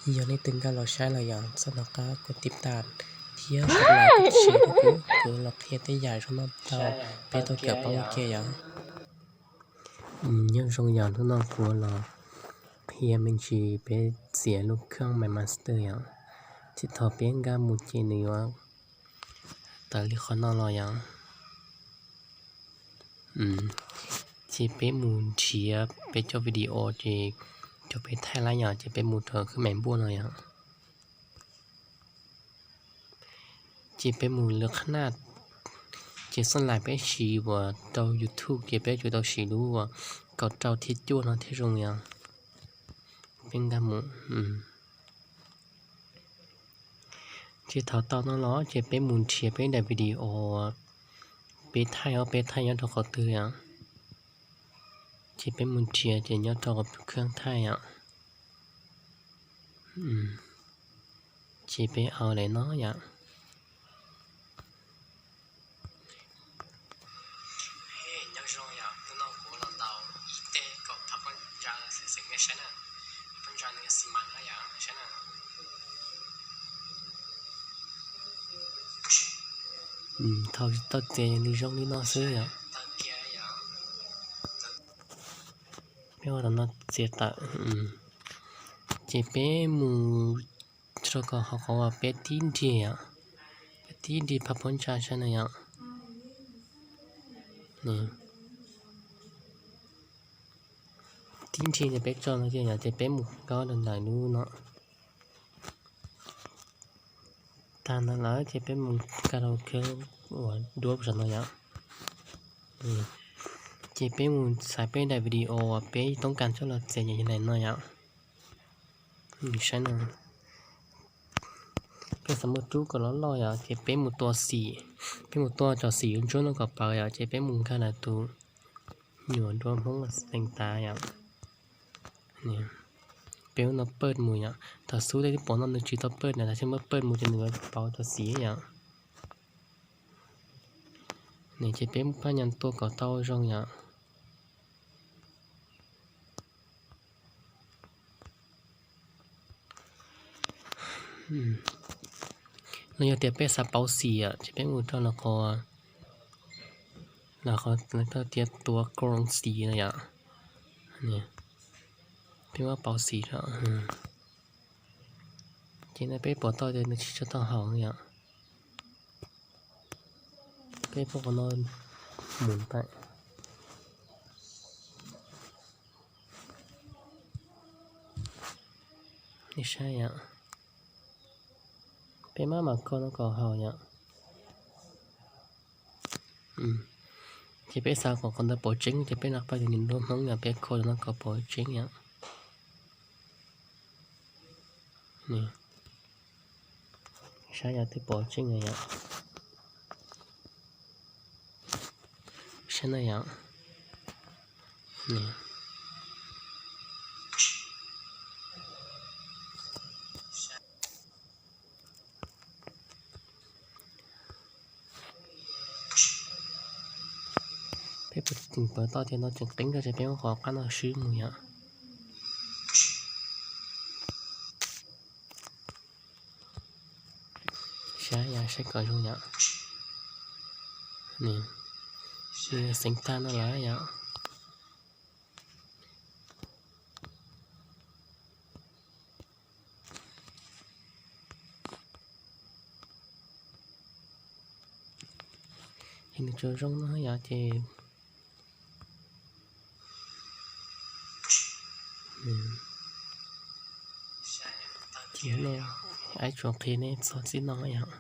Yog leej twg nkag los saib lawm yog txhob hnov qab kuv tib tas thiab like thiab share rau kuv, kuv los qhia tej yam zoo noj tau peb tau kawm paub ua ke yom. Nyob zoo yog hnub no kuv los qhia me ntsis peb txiav lub kheej MineMaster yom. Txij thaum peb nkag mus ces nws yuav tawm li qhov no los yom. Ces peb mus nrhiav peb cov video ces cov peb thaij lawm yom, ces peb mus rau khwb mais npuaj no yom. Ces peb mus lwv qhab naj, ces xab lais peb siv uas rau YouTube ces peb yuav tau siv lub uas kaum rau thiab cuaj no thiaj zoo yom. Peb nkag mus. Ces thaum tau no los ces peb mus nrhiav peb daim video peb thaij os, peb thaij nyob rau qhov twg yom. Ces peb mus nrhiav ces nyob rau qhov kheej thaij yom. Ces peb au daim no yom. Thaum tau txiav nws zoo li no xwb yom. Peb ua tom no txiav tawm. Ces peb mus rau kom hauv qhov uas peb tib nrig yom. Peb tib nrig phaj pob ntsa saib na yom. Tib nrig ces peb tso no ces yom, ces peb mus kaw rau ntawm lub no. Tag ntawd lawm ces peb mus kaw rau khwb uas duab saum no yom. Ces peb mus xaiv peb daim video uas peb toob kas coj los txiav yog daim no yom. Saib no, peb xav muab rub kom loj loj yom, ces peb mus tua xim, peb mus tua cov xim ntsuab no kom pawv yom, ces peb mus nkag ntawm tus nyuam nruab Hmoob xeem tav yom. Peb ua no pawj mus yom, thaum xub tej twb pom no nws tsis tau pawj na, tab sis muab pawj mus ces nws yuav pauv cov xim yom. Ces peb muab phaj nyas tua kom tau zoo yom. Los yog tias peb xav pauv xim yom, ces peb mus rau qhov, qhov tias tua chrome xim no yom. Peb muab pauv xim rau. Ces no peb pom tau tias nws tsis tshua tau haum yom. Peb pub qhov no mus tawm. Nej saib yom. Peb maj mam kho no kom haum yom. Ces peb xav kom qhov ntawd pom tseeb ces peb nqa paj tus nyuam nruab Hmoob yom, peb kho no kom pom tseeb yom. Saib yom, twb pom tseeb yom. Saib na yom. Peb puas tseem pawv tau tias no tseem qeeb tso, ces peb muab qhov qab no swb mus yom. Saib yom, saib kom zoo yom. Nws xeev tag no lawm yom. Ces nws tsuas zoo no yom, ces ces no aib tsuas qhia nej txog txij no yom.